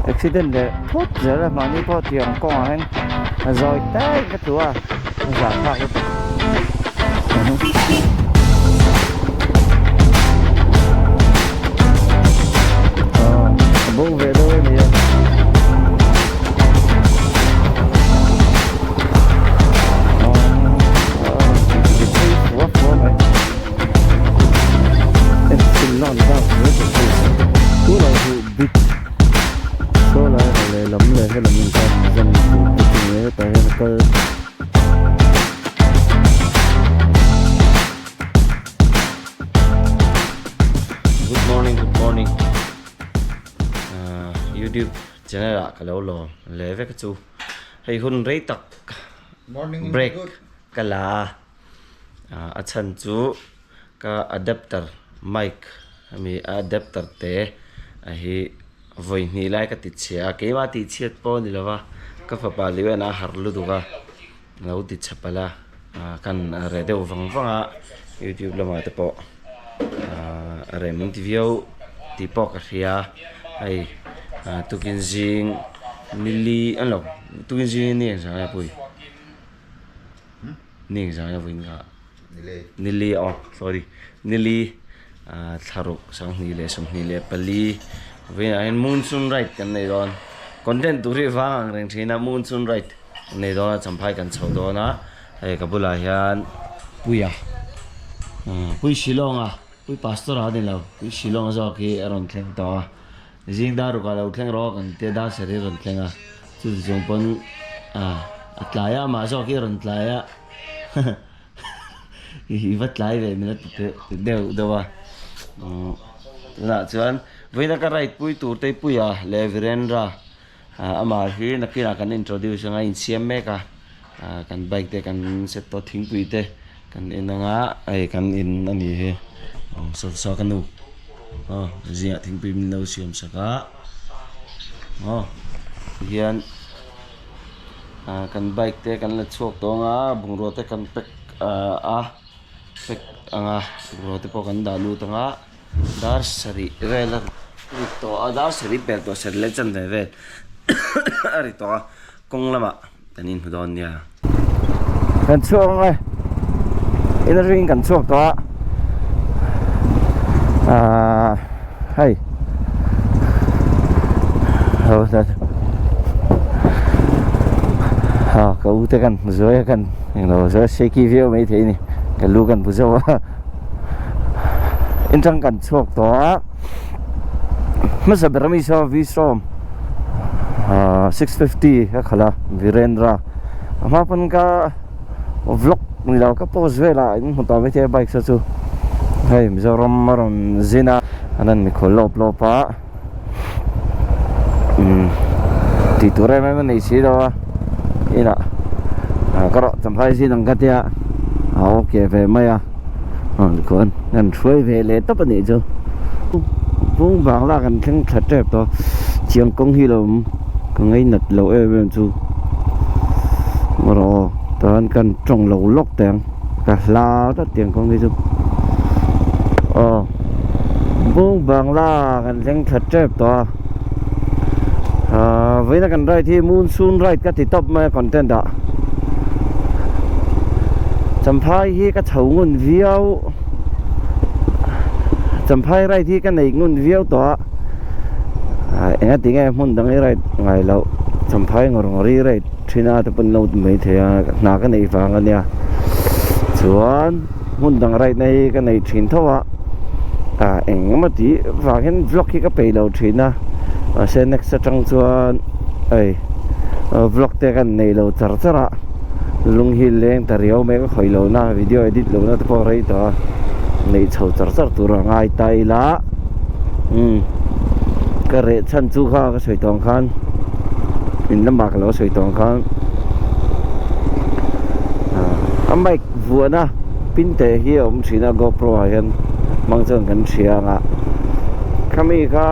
Accident leh thut zel a mahni pawh tiang kawngah hian a zawi daih ka tlu a a zahthlak lutuk. A bo ve deuh a ni a. Saw lai ro leh lam leh helam inkar inzawm tur te chu ni e hetah hian a kal. Good morning good morning youtube channel ah ka lo lawm leh vek a chu hei hun rei tak break ka la a a chhan chu ka adapter mic hemi a adapter te a hi vawi hnih lai ka ti chhia a keimah tih chhiat pawh a ni lo va ka fapa lian a harh lutuk a lo ti chhe palh a ah kan reh deuh vang vang a youtube lamah te pawh ah a reh min ti viau tih pawh ka hria hei ah tukin zing nili a lo tukin zing ni engzah nge pui ni engzah nge vawiin kha nili aw sorry nili ah thlaruk sanghnih leh 24 vawiin ah hian monsoon ride kan nei dawn content tur hi vang ang reng thin a monsoon ride. Nei dawn a champhai kan chho dawn a hei ka bulah hian Puia Pui Shillong a Pui Pastor a ni lo Pui Shillong zawk hi a rawn thleng tawh a zing dar ruk ah lo thleng rawh kan tia dar sarih a rawn thleng a chu ti chung pawn a tlai a amah zawk hi a rawn tlai a i va tlai ve min a ti deuh deuh a tunah chuan vawiin a ka ride pui tur te Puia leh Virendra. Amah hi nakinah kan introduce anga insiam mek a, kan bike te kan set tawh thingpui te kan en anga hei kan in a ni hi aw saw saw ka nu aw zingah thingpui min lo siam sak a aw tihian kan bike te kan la chhuak tawh anga bungrua te kan pack a pack anga bungrua te pawh kan dah lut anga. Dar sarih vel a ri tawh a dar sarih pel tawh sarih leh chan ve vel a ri tawh a kawng lamah kan inhmu dawn nia. Kan chhuak ang e in atangin kan chhuak tawh a ahh hei ah ka u te kan hmu zuai a kan englo zuai a shaky viau maithei a ni ka lu kan bu zauh a. Intang kan chhuak tawh a hmasa ber ami saw V-Strom 650 a khalh a Virendra a hma pawn ka vlog ni lo ka post vel a in hmu tawh maithei a bike saw chu hei Mizoram a rawn zin a an rawn mikhual lawp lawp a umm tih tur em em a nei si lo a inah ka rawh champhai zin ang ka tia a okay ve mai a aw tikhuan kan hruai ve leh tawp a nih chu vung vang lak an thleng thla tep tawh chiang kawng hi lo awm ka ngainat loh em em chu erawh tan kan tawng lo lawk teh ang ka hlau tlat tiang kawng hi chu aw vung vang lak an thleng thla tep tawh a ahh vawiin a kan ride hi monsoon ride ka ti tawp mai a content ah. Champhai hi ka chho ngun viau Champhai ride hi ka nei ngun viau tawh a enga tinge hmun dang i ride ngai loh Champhai ngawr ngawr i ride thin a te pawn lo ti mai thei a hna ka neih vang a nia chuan hmun dang ride na hi ka nei thin tho a ah eng emaw tih vang hian vlog hi ka peih lo thin a mahse next atang chuan hei vlog te kan nei lo char char a lung hi leng ta riau mai ka khawih lohna video edit lohna te pawh rei tawh a neih chho char char tur a ngai ta ila umm ka reh chhan chu kha ka sawi tawh ang khan in lamah ka lo sawi tawh ang khan ah a mic vuahna pin te hi a awm thin a gopro ah hian hmang chuan kan hria ang a khami kha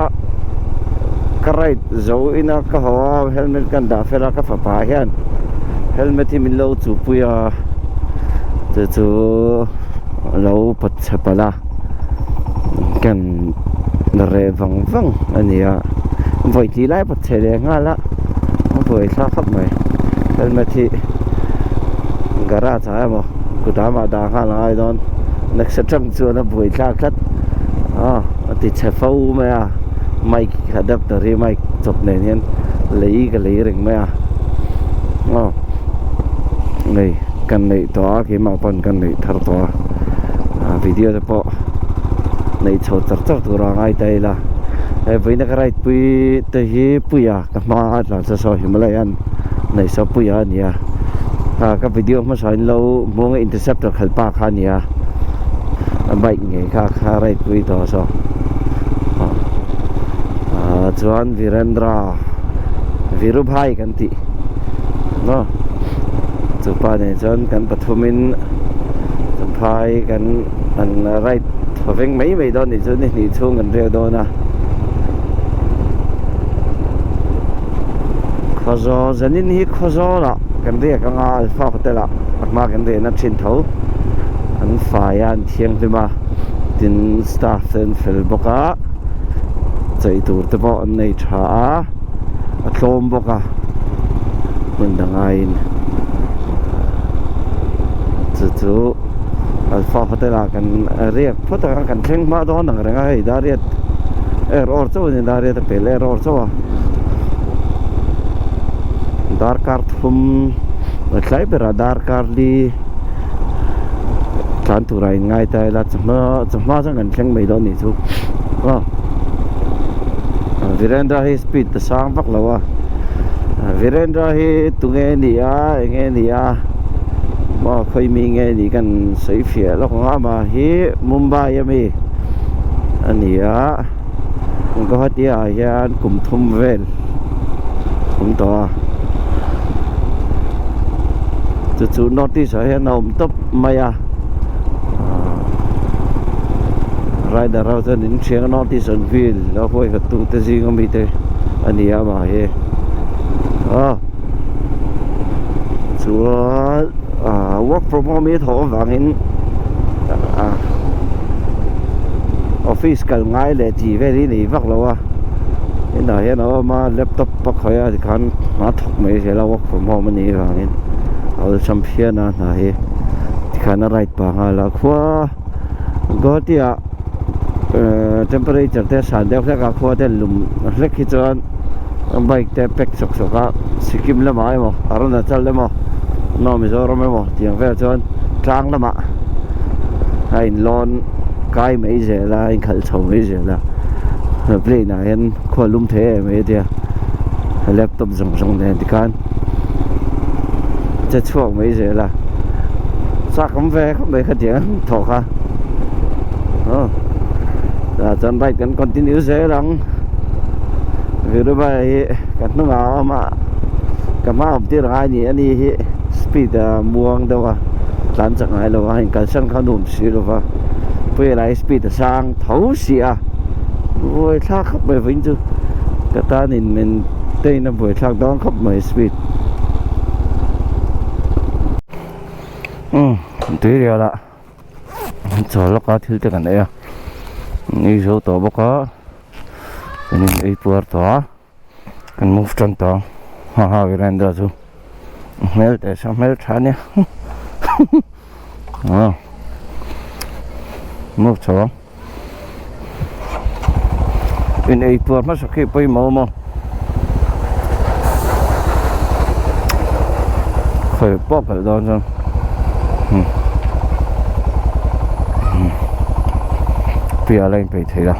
ka ride zo ina ka haw a helmet kan dah fel a ka fapa hian helmet hi min lo chuhpui a chu chu lo pawt chhe palh a kan reh vang vang a ni a. Vawi tih lai pawt chhe leh nghal a, a buai thlak khawp mai. Helmet hi garage ah emaw kudam ah dah nghal a ngai dawn. Next atang chuan a buai thlak tlat a, a ti chhe fo mai a, mic adapter hi mic chawp nen hian lei ka lei reng mai a, aw nei kan neih tawh a keimah pawn kan neih thar tawh a, video te pawh neih chho char char tur a ngai ta ila he vawiina ka ride pui te hi puia ka hma a tlan sa saw Himalayan nei saw puia a ni a ah ka video hmasa in lo hmuang a interceptor khalh pa kha a ni a a bike ngei kha kha ride pui tawh saw ah chuan Virendra Virubhai kan tih maw chupa nen chuan kan pathumin Champhai kan an ride thaw veng mai mai dawn nih chu ni hnih chhung kan riak dawn a Khawzawl zanin hi Khawzawl ah kan riak anga Alpha hotel ah a hma kan riahna thin tho an fai a an thianghlim a tin staff te an fel bawk a chei tur te pawh an nei tha a a tlawm bawk a hmun dang aiin chu chu Alpha hotel ah kan riak phawt ang a kan thleng hma dawn ang reng a hei dariat er awr chauh a ni dariat a pel er awr chauh a darkar thum a tlai berah darkar li tlan turah in ngai ta ila chawhma chawhma chuan kan thleng mai dawn a nih chu aw Virendra hi speed a sang vak lo a Virendra hi tunge a nih a enge a nih a maw khawi mi nge nih kan sawi fiah lawk ang a amah hi Mumbai ami a ni a Guwahati ah hian kum thum vel awm tawh a chu chu North East ah hian a awm tawp mai a rider ho chuan in thiang a North East an wheel a huaihawt tu te zing ami te a ni a amah hi aw chuan ah work from home hi a thawh avangin ah office kal ngai leh tih vel hi nei vak lo a inah hian a awm a laptop a khawih a tikhan hna thawk mai zel a work from home a nih avangin a awlsam phian a hna hi tikhan a ride pah nghal a khua Guwahati ah temperature te a san deuh hlek a khua te lum hlek hi chuan bike te pack sawk sawk a Sikkim lamah emaw Arunachal emaw North Mizoram emaw tiang vel chuan tlang lamah a in lawn kai mai zel a a inkhalh chho mai zel a plane ah hian khua lum thei em mai a tia laptop zawng zawng nen tikhan che chhuak mai zel a chak awm ve khawp mai khatiang thawh kha aw tah chuan bike kan continue zel ang Virubhai hi ka hnungah a awm a ka hma awm tir ang ai ni ani hi speed a muang deuh a tlan chak ngai lo a inkalsan kha nuam si lo va puia lai speed a sang tho si a buaithlak khawp mai vawiin chu ka tan in maintain a buaithlak dawn khawp mai speed umm tui rial ah chaw lawk a thil te kan ei a ei zo tawh bawk a kan in ei puar tawh a kan move tan tawh ang ha ha veranda chu hmel teh sa hmel tha ania aw move chho ang in ei puar hmasa khi pawimawh maw khawi pawh kalh dawn chuan hmm hmm piah la inpeih theih a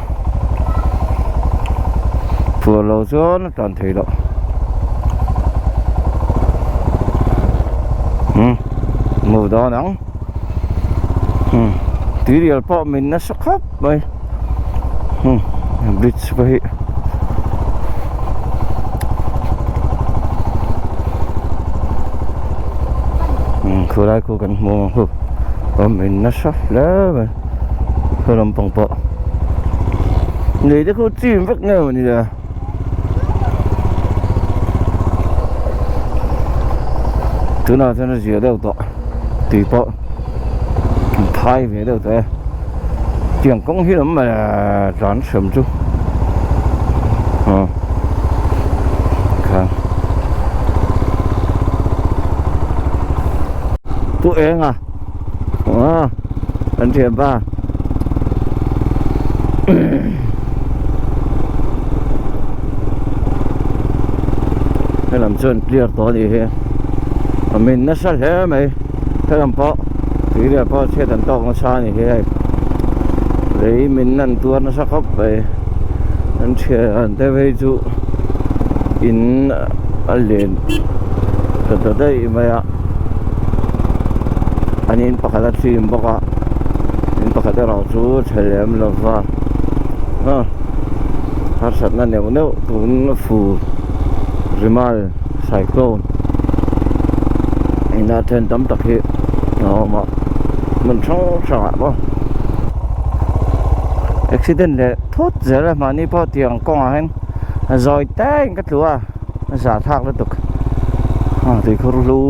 puar lo chuan a tan theih loh hmm move dawn ang hmm tuirial pawh min nasa khawp mai hmm bridge pawh hi hmm khulai khu kan hmu ang hu a min nasa hle mai khu lampang pawh lei te khu chim vek nge mawni le. Tunah chuan a zia deuh tawh tui pawh an phai ve deuh tawh e tiang kawng hi lam tlan hram chu aw. Enga aw kan thianpa helam chuan clear tawh a nih hi a min nasa hle mai helam pawh tuirial pawh chhiat an tawk nasa a nih hi hei lei min an tuar nasa khawp mai an thian te phei chu in a len ta ta daih mai a an in pakhat a chim bawk a in pakhat erawh chu chhe lem lo va a harsatna neuh neuh tun fu rimal cyclone ina then tam tak hi a awm a hmun hrang hrangah pawh accident leh thut zel a mahni pawh tiang kawngah hian zawi teng ka tlu a a zah thlak lutuk a tuikhur hlu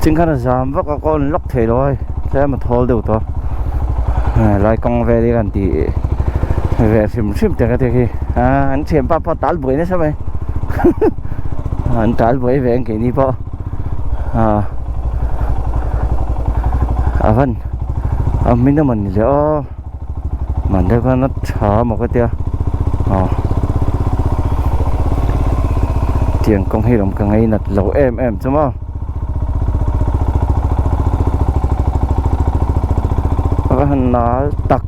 ching khan a zam vak a ka on lawk thei lo a hei tlem a thawl deuh tawh a lai kawng vel hi kan tih ve hrim hrim te ka ti khi a an thianpa pawh a tal buai nasa mai an tal buai ve ang keini pawh a a van a hmin emaw ni le aw. Man deuh khan a tha maw ka tia aw tiang kawng hi lawm ka ngainat lo em em chu maw a va han nal tak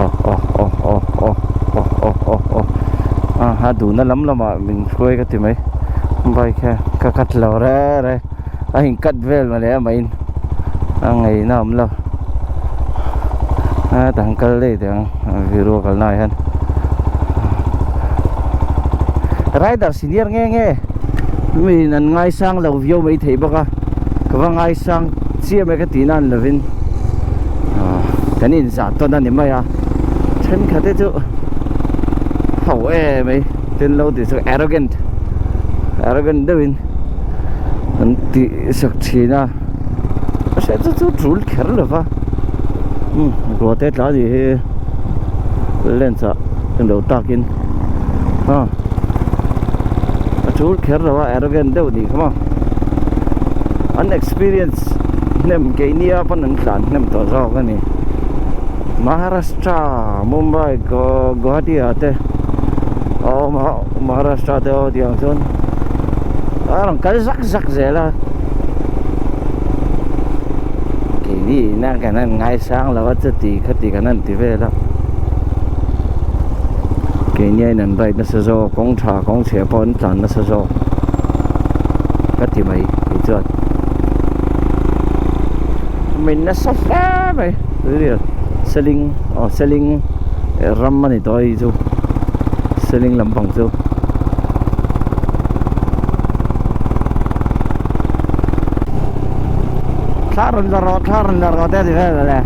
aw aw aw aw aw aw aw aw aw a ha duhna lam lamah min hruai ka ti mai bike hian ka cut lo reng reng a in cut vel mawle a mahin a ngaihna a awm lo a tah kal daih teh ang viru kalna ah hian rider senior nge nge miin an ngaisang lo viau mai thei bawk a ka va ngaisang chiah mai ka tih nan lovin kan inzah tawn a ni mai a thenkhat te chu ho em mai tin lo tih chu arrogant arrogant deuhin an tih sak thin a a hriat chu chu tul kher lo va umm ruah te tla ni hi lens ah englo takin a a tul kher lo a arrogant deuh nih kha maw an experience hnem keini a pawn an tlan hnem tawh zawk a ni Maharashtra Mumbai Guwahati ah te a awm a Maharashtra te aw tih ang chuan a rawn kal zak zak zel a keini ina kan han ngaisang lo a chuti khati kan han ti vel a keini a in an ride nasa zawk kawng tha kawng chhia pawh an tlan nasa zawk ka ti mai kei chuan min nasa hle mai seling aw seling ram a ni tawh a hei chu seling lampang chu. Thla rawn la rawh thla rawn la rawh te a ti vel ale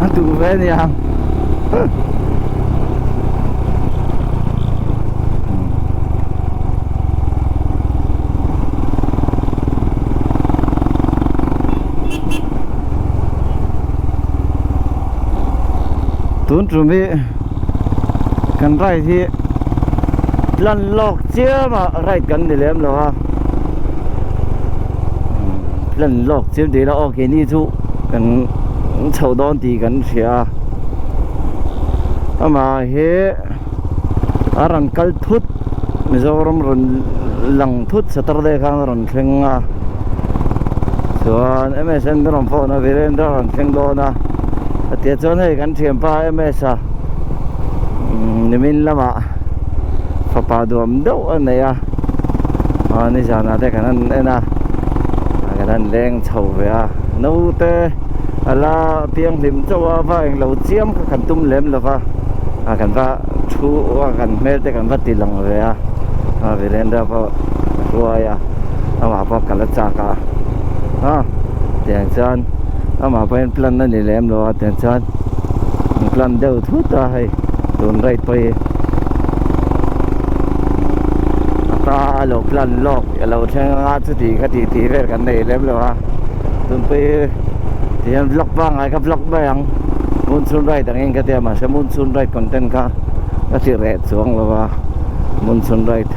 a duh ve a nia tun tum hi kan ride hi plan lawk chiam a ride kan ni lem lo a plan lawk chiam tih ila aw keini chu kan chhoh dawn tih kan hria a amah hi a rawn kal thut Mizoram rawn lang thut Saturday khan a rawn thleng a chuan M_S_N te rawn phone a Virendra rawn thleng dawn a a tia chuan hei kan thianpa M_S a nimin lamah fapa duam deuh a nei a aw nizanah te kan han en a kan han leng chho ve a naute a la pianghlim chauh a va englo chiam kha kan tum lem lo va a kan va thu a kan hmel te kan va ti lang ve a a Virendra pawh a hruai a amah pawh ka la chak a a tiang chuan amah pawhin plan a ni lem lo a tiang chuan an plan deuh thut a hei tun rate pawh hi a ta a lo plan lawk a lo thleng anga chuti kha tih tih vel kan nei lem lo a tun pawh hi tihian vlog pangngai ka vlog mai ang monsoon ride angin ka tia mahse monsoon ride content kha ka ti reh chuang lo a monsoon ride.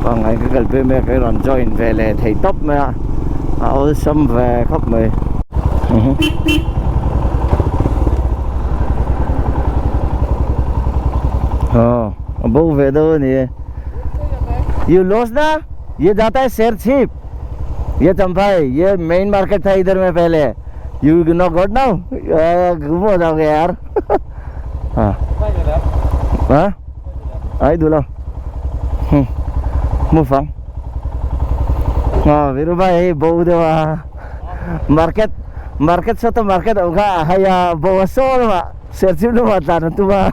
Pangngai ka kalpui mek a i rawn join ve leh thei tawp mai a, a awlsam ve khawp mai. Aw a bo ve deuh a ni e. You lost na? Ye jata hai Serchhip. Ye Champhai ye main market tha idhar mein pehle. You no got now? Gum ho jaoge yaar. Ha. Ha? Ai duh lo. Hm. Mu fang. Aw Virubhai hei bo deuh a. Market market sawta market awm kha a hai a bo a saw lamah Serchhip lamah tlan a tum a.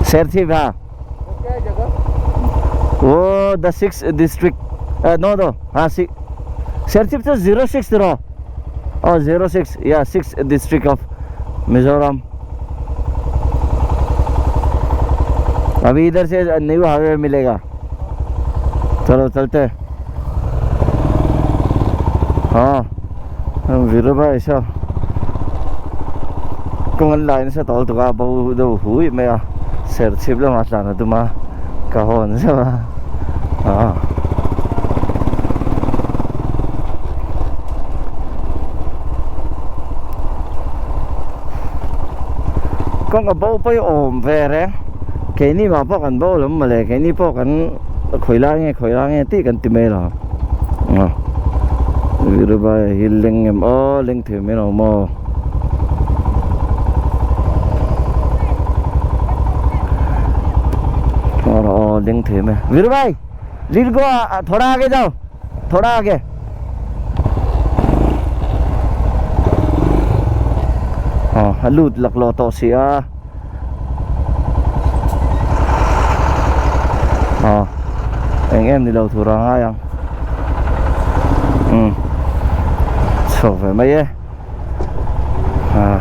Serchhip ha. Oh the six district no no ha si Serchhip chu 06 tiraw oh 06 yeah six district of Mizoram अभी इधर से new highway मिलेगा चलो चलते हाँ Virubhai saw kawng an lai nasa tawh lutuk a bo deuh hui mai a serchhip lamah tlan a tum a ka hawn zeuh a ah kawng a bo pawh hi awm ve reng keini mah pawh kan bo lo mawle keini pawh kan khawi lai nge khawi lai nge tih kan ti mai lo ah Virubhai hi leng em aw leng thei mai lo maw. Aw leng thei mai Virubhai Lil go thoda aage jao thoda aage. Aw a lut laklawh tawh si a. Aw eng em ni lo tur a ngai ang umm chhuak ve mai e ah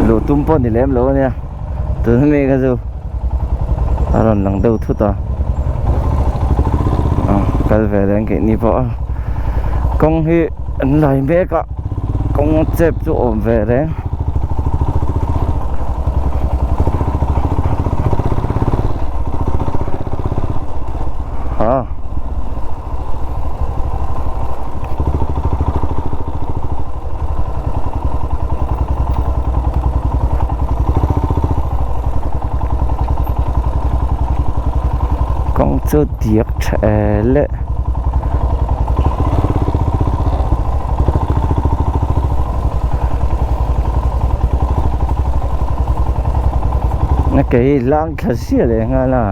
luh tum pawh ni lem lo ania tuna mi kha chu a rawn lang deuh thut a ah kal ve leh ang keini pawh a kawng hi an lai mek a. Kawng chep chu awm ve reng. Ha. Kawng chu diak tha le. Na ke hi lang thla zia leh nghal a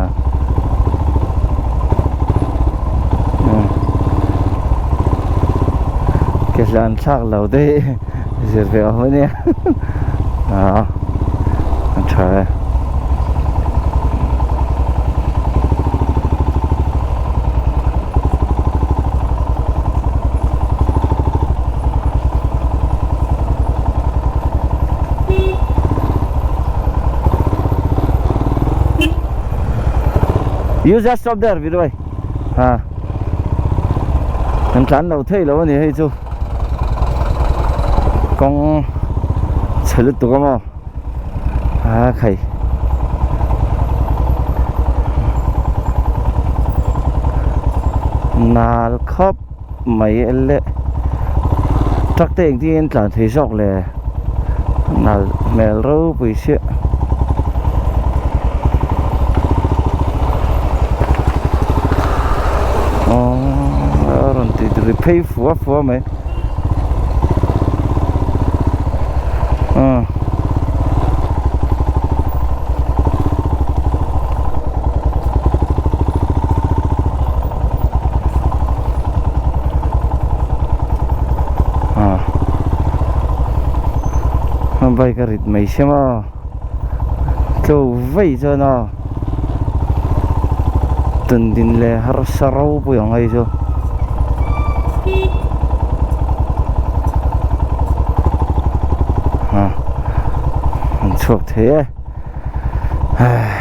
ke hlan thlak lo te hi zir ve awm ania ah a tha e. You just stop there Viroi ha kan tlan lo thei lo a ni hei chu kawng chhe lutuk a maw a khai nal khawp mai le truck te engtin an tlan thei zawk le nal hmel ropui chiah. Aww a rawn ti ri phei fua fua mai. A bike a rit mai sia maw tlo vei chuan aw tundin leh harsa ropui ang hei chu. An chhuak thei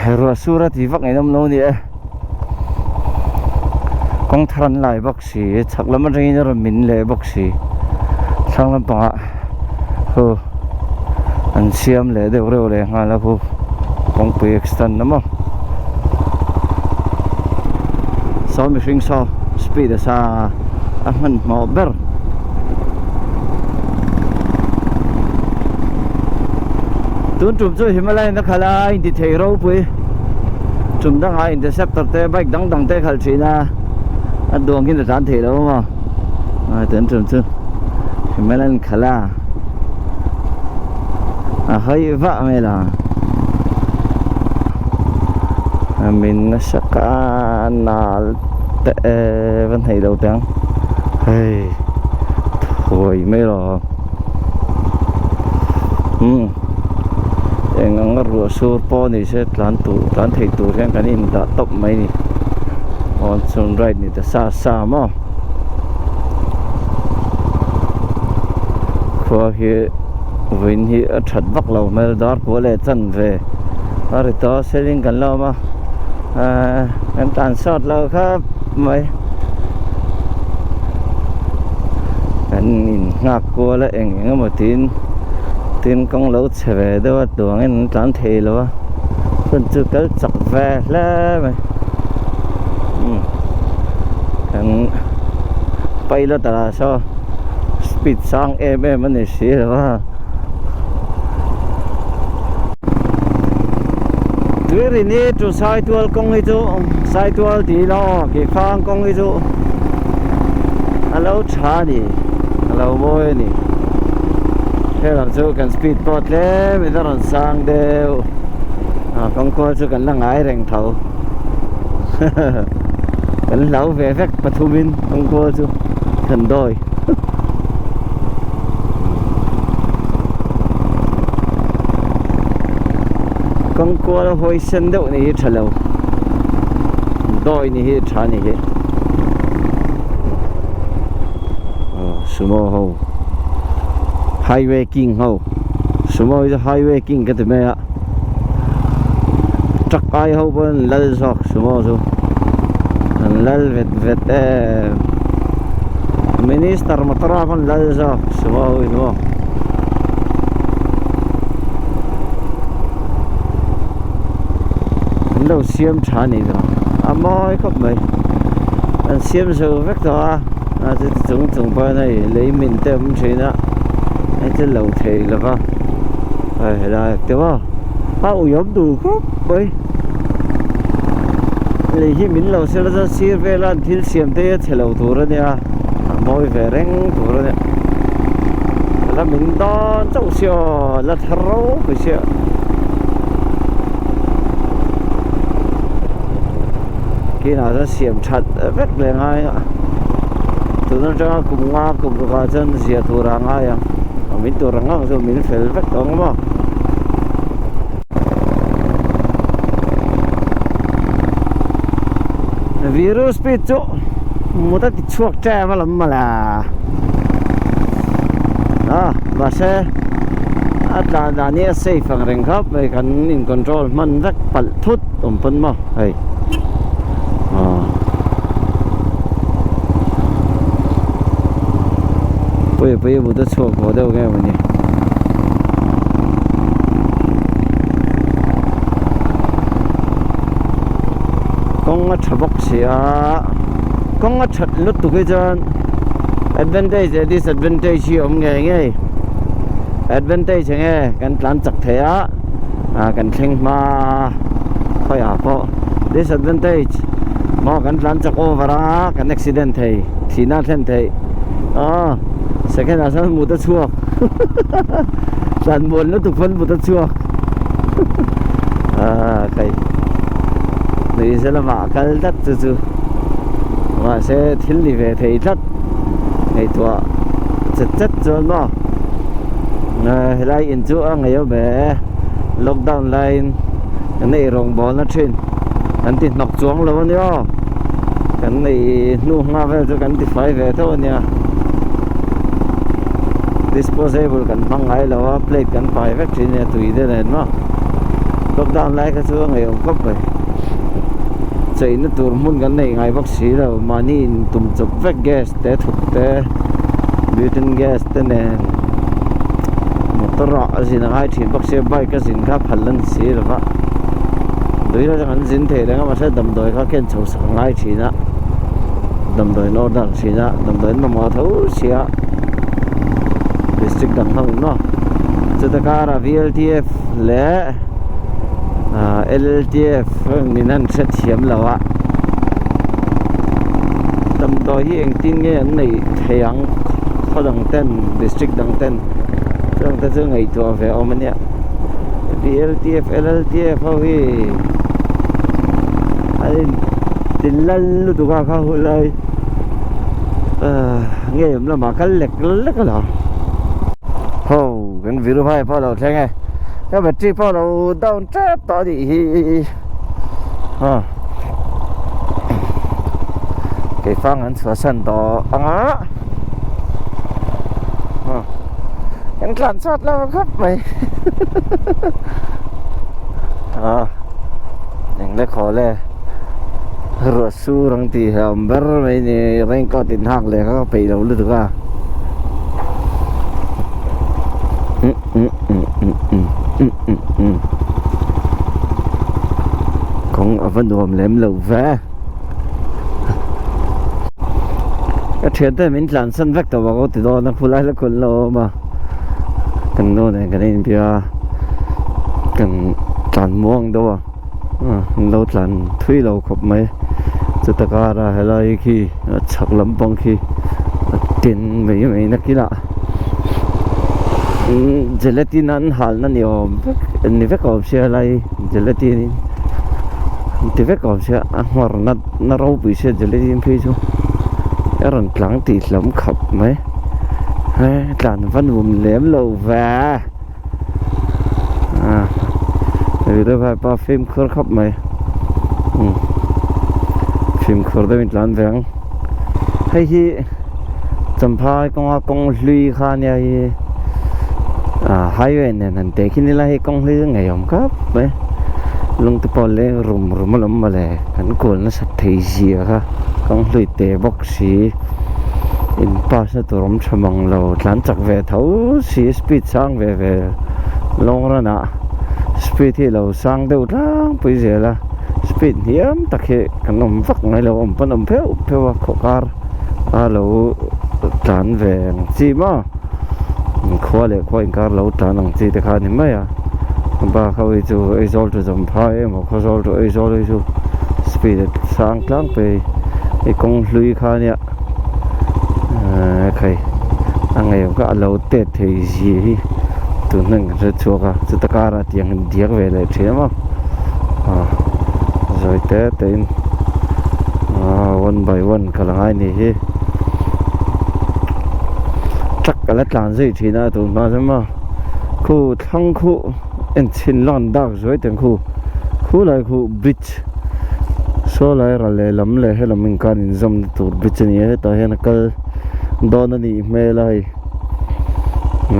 e ruah sur a tih vak ngaihnawm lo a ni e kawng thar an lai bawk si chhak lam atangin a rawn min leh bawk si thlang lampangah hu an siam leh deuh reuh leh nghal a hu kawngpui extend a maw. Saw mihring saw speed a sa a hmanhmawh ber. Tun tum chu Himalayan a khalh a, a inti thei ropui. Tum dangah interceptor te bike dang dang te a khalh thin a, a duang hian a tlan thei lo maw. Tun tum chu Himalayan khalh a, a hawi vah mai lo. A min nasa ka nal te va hnaih lo teh ang hei thawi mai lo umm eng anga ruah sur pawh ni se tlan tur tlan theih tur hian kan in dah tawp mai ni awn chhun ride ni ta sa sa maw khua hi vawiin hi a that vak lo hmel dar kua leh chan ve a ri tawh a seling kan la awm a ahh kan tlan sawt lo khawp mai kan in nghak kual a eng eng emaw tiin tin kawng lo chhe ve deuh a tuangin an tlan thei lo a hun chu kal chak ve hle mai umm kan pilot ah saw speed sang em em a ni si lo a. Tuirin hi chu Saitual kawng hi chu Saitual tih ila aw Keifang kawng hi chu a lo tha a ni a lo mawi a ni helam chu kan speed pawh tlem in a rawn sang deuh a kawng kual chu kan la ngai reng tho kan hlau ve vek pathum in kawng kual chu kan dawi. Kawng kual hawi sen deuh ni hi tha lo dawi ni hi tha ni hi aw sumo ho highway king ho sumo hi chu highway king ka ti mai a truck ai ho pawh an lal zawk sumo chu an lal vet vet em minister motor ah pawh an lal zawk sumo ho hi chu maw. An lo siam tha a nih chu a mawi khawp mai an siam zo vek tawh a a chuti chung chung pawh hei lei min te a awm thin a hei chu lo theih lo va hei helai te maw a uiawm duh khawp mai lei hi min lo sela chuan sir vela an thil siam te hi a chhe lo tur a nia a mawi ve reng tur a nia la min dawn chauh si aw la thar ropui sia kinah chuan siam that vek leh ngai a tun atanga kum nga kum ruk ah chuan zia tur ah ngai ang a min tur ang ang chu min fel vek tawh ang maw. Virus speed chu mut a ti chhuak ṭem a lam mawle a mahse a tlan dan hi a safe ang reng khawp mai kan in control hman vek palh thut awm pawn maw hei aw pui pui mut a chhuak haw deuh nge mawni. Kawng a tha bawk si a kawng a that lutuk hi chuan advantage leh disadvantage hi a awm ngei ngei advantage eng nge kan tlan chak thei a ah kan thleng hma khawiah pawh disadvantage maw kan tlan chak over a kan accident thei thihna a thlen theih aw second ah sawn mut a chhuak tlan muan lutuk pawn mut a chhuak ah kai nuihza lamah a kal tlat chu chu mahse thil ni ve thei tlat ngaihtuah chet chet chuan maw helai in chu a ngaih awm e lockdown laiin kan ei rawngbawlna thin kan ti hnawk chuang lo a nia aw kan ei hnu hma vel chu kan ti fai ve tho a nia disposable kan hmang ngai lo a plate kan pai vek thin a nia tui te nen maw lockdown lai kha chu a ngaih awm khawp mai cheina tur hmun kan neih ngai bawk si lo mahni in tum chawp vek gas te thuk te butane gas te nen motor ah a zin a ngai thin bawk sia bike a zin kha phal a ni si lo va tui la chuan an zin thei reng a mahse damdawi kha ken chho sak a ngai thin a. Damdawi an order thin a, damdawi an mamawh tho sia district dang ho in maw. Chuta karah VLTF leh LLTF nin an hrethiam lo a, damdawi hi engtin nge an neih theih ang khaw dang ten district dang ten chuang te chu ngaihtuah ve awm a nia. VLTF LLTF ho hi an in ti lal lutuk a kha hun lai nge awm lamah kal lek lek a lo ho kan viru phai pawh a lo thleng e ka battery pawh a lo down tep tawh a nih hi ha keifang an chhuahsan tawh ang a ha kan tlan chhuat lo khawp mai ha eng le khaw le ruah sur ang tih hi a awm ber mai ni raincoat in hak leh kha ka peih lo lutuk a kawng a va nuam lem lo ve ka thian te min tlan san vek tawh ang aw ti dawn a khulai la kun lo a awm a kan nu nen kan inbia a kan tlan muang deuh a an lo tlan thui lo khawp mai chuta kara helai khi a chhak lampang khi a tin mai mai na kinah gelatin an halna ni awm vek ni vek awm sia helai gelatin in an ti vek awm sia a nghawr na na ropui sia gelatin phei chu a rawn tlang tih hlawm khawp mai he tlan va nuam lem lo ve a vaipa fimkhur khawp mai umm fimkhur deuh in tlan ve ang hei hi champhai kawnga kawng hlui kha ania hi ah highway nen han teh khin ila hei kawng hlui chu ngeiawm khawp mai lung te pawh leng rum rum alawm mawle kan kual nasat thei zia kha kawng hlui teh bawk si in pass na tur awm tha mang lo tlan chak ve tho si speed sang ve ve long run ah speed hi lo sang deuh tlangpui zel a speed hniam tak hi kan awm vak ngai lo awm pawn awm pheuh pheuh a khawkar a lo tlan ve ang chi maw khua leh khua inkar lo tlan ang chi te kha a ni mai a bak ho hi chu Aizawl to Champhai emaw Khawzawl to Aizawl hi chu speed a sang tlangpui hei kawng hlui kha ania khai a ngeiawm kha a lo tet thei zia hi tun hnu in kan hre chhuak a chuta karah tiang in diak ve leh thin a maw ah zawi te te in ah one by one ka la ngai ni hi truck a la tlan zui thin a tun hma chuan maw khu thlang khu en chhin lawng an dak zuai teng khu khu lai khu bridge saw lai ral lehlam leh helam inkar inzawmna tur bridge a ni a hetah hian a kal dawn a nih hmel a hei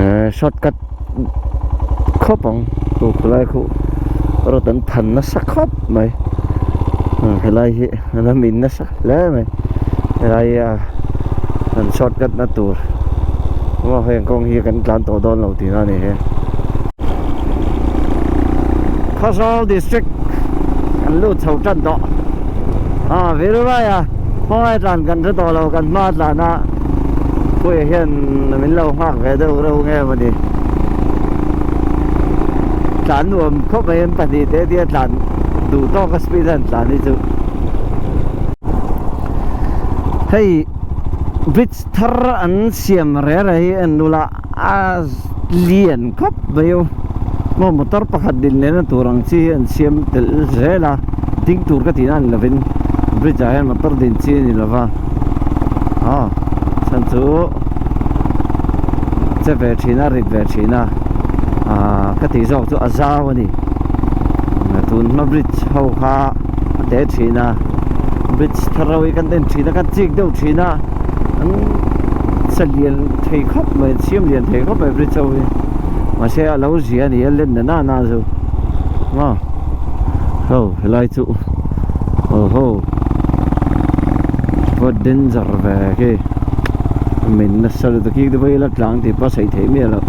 eh shortcut khawp ang khu khulai khu road an than nasa khawp mai helai hi a la min nasa hle mai helai hi a an shortcut na tur maw heng kawng hi kan tlan tawh dawn lo tihna a ni hi. Khawzawl district kan lut chho tan tawh a Viruvai a hmangaih tlan kan hre tawh lo kan hma tlan a Puia hian min lo nghak ve deuh reuh nge mawni tlan nuam khawp mai an pahnih te tia tlan duh tawk a speed a an tlan hi chu hei bridge thar an siam reh reh hi en ula a lian khawp mai u maw motor pakhat din lehna tur ang chi hi an siam telh zel a ding tur ka tihna a ni lovin bridge ah hian motor din chi a ni lova aw chhan chu che ve thin a rit ve thin a ah ka tih zawk chu a zau a ni tun hma bridge ho kha a te thin a bridge thar ho hi kan en thin a kan chik deuh thin a an sa lian thei khawp mai an siam lian thei khawp mai bridge ho hi mahse a lo zia a ni a len na na chu maw ho helai chu aw ho va danger ve khi min nasa lutuk hi te pawh hi la tlang tih pawh a sawi theih miah loh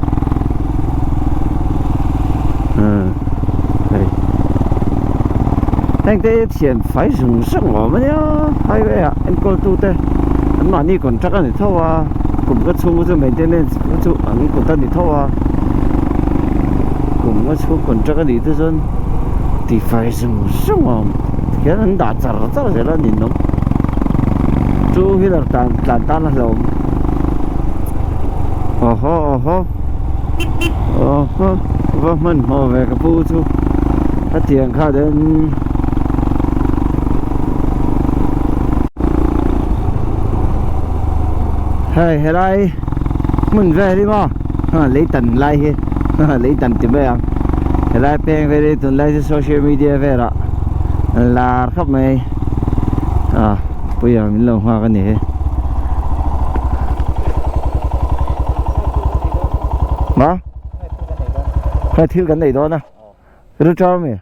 hei. Heng te hi thian fai zung zung awm a nia highway ah enkawl tu te an mahni contract a ni tho a kum ka chhung chu maintenance chu an kut a ni tho a kum ka chhung contract a nih te chuan tifai zung zung awm tikhian an dah char char zel a ninawm two wheeler tan tlan tan a hlauhawm aw haw aw haw aw haw va hmanhmawh ve ka pu chu hetiang kha den hei helai hmun vel hi maw lei tan lai hi lei tan ti mai ang helai peng vel hi tunlai chu social media velah an lar khawp mai a puia min lo nghak a ni hi ma hei thil kan nei dawn a ru chau mi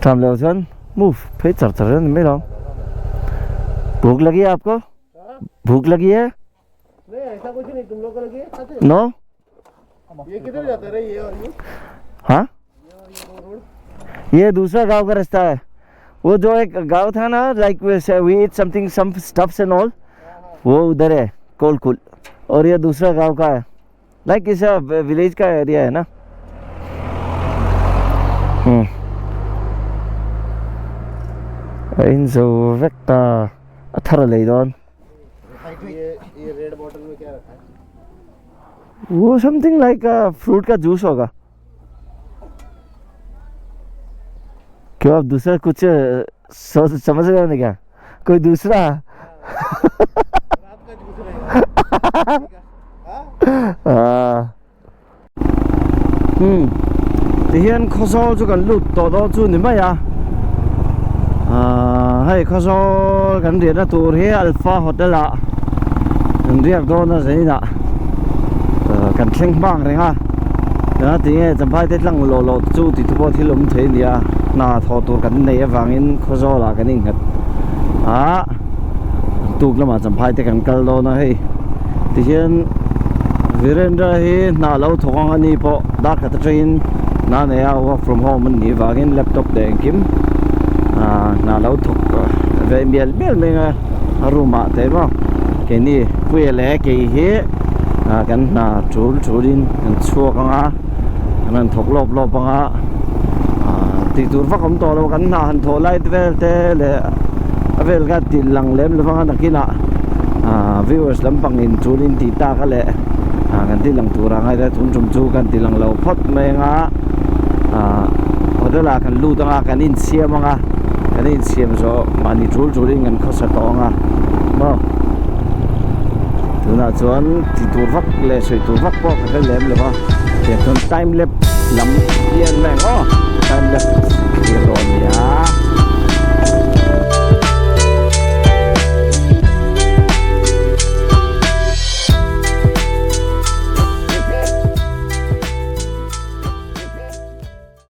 tham lo chuan move phei char char a ni mai lo buk lagi aapko buk lagi hai no हाँ ये दूसरा गांव का रास्ता है वो जो एक गांव था ना like we eat something some stuffs and all वो उधर है कोलकुल और ये दूसरा गांव का है लाइक इस विलेज का एरिया है ना a in zo vek ta a thar a lei dawn वो something like fruit का जूस होगा क्यों आप दूसरा कुछ सोच समझ रहे हो नहीं क्या कोई दूसरा umm tihian khawzawl chu kan lut tawh dawn chu ni mai a ahh hei khawzawl kan riahna tur hi alpha hotel ah kan riak dawn a zainah kan thleng hmang reng a eng a tinge champhai te tlang lawh lawh chu tih te pawh thil awm thei a ni a hna thawh tur kan neih avangin khawzawl ah kan innghat a tuk lamah champhai te kan kal dawn a hei tihian Virendra hi hna lo thawk ang a ni pawh darkhat atangin hna nei a work from home a nih vangin laptop leh engkim ah hna lo thawk ve mial mial mai ang a a room ah te maw keini Puia leh kei hi ah kan hna tul tulin kan chhuak ang a kan han thawk lawp lawp ang a ah tih tur vak awm tawh lo kan hna han thawh lai vel te leh a vel kha ti lang lem lo vang a nakinah ah viewers lampang in tul in tih tak a leh ah kan ti lang tur ang a tun tum chu kan ti lang lo phawt mai ang a ah hotel ah kan lut ang a kan insiam ang a kan insiam zawh mahni tul tul in kan khawsa tawh ang a maw tunah chuan ti tur vak leh sawi tur vak pawh ka hre lem lo va tiang chuan time lapse lam hi an mai ang aw time lapse hi a dawn nia.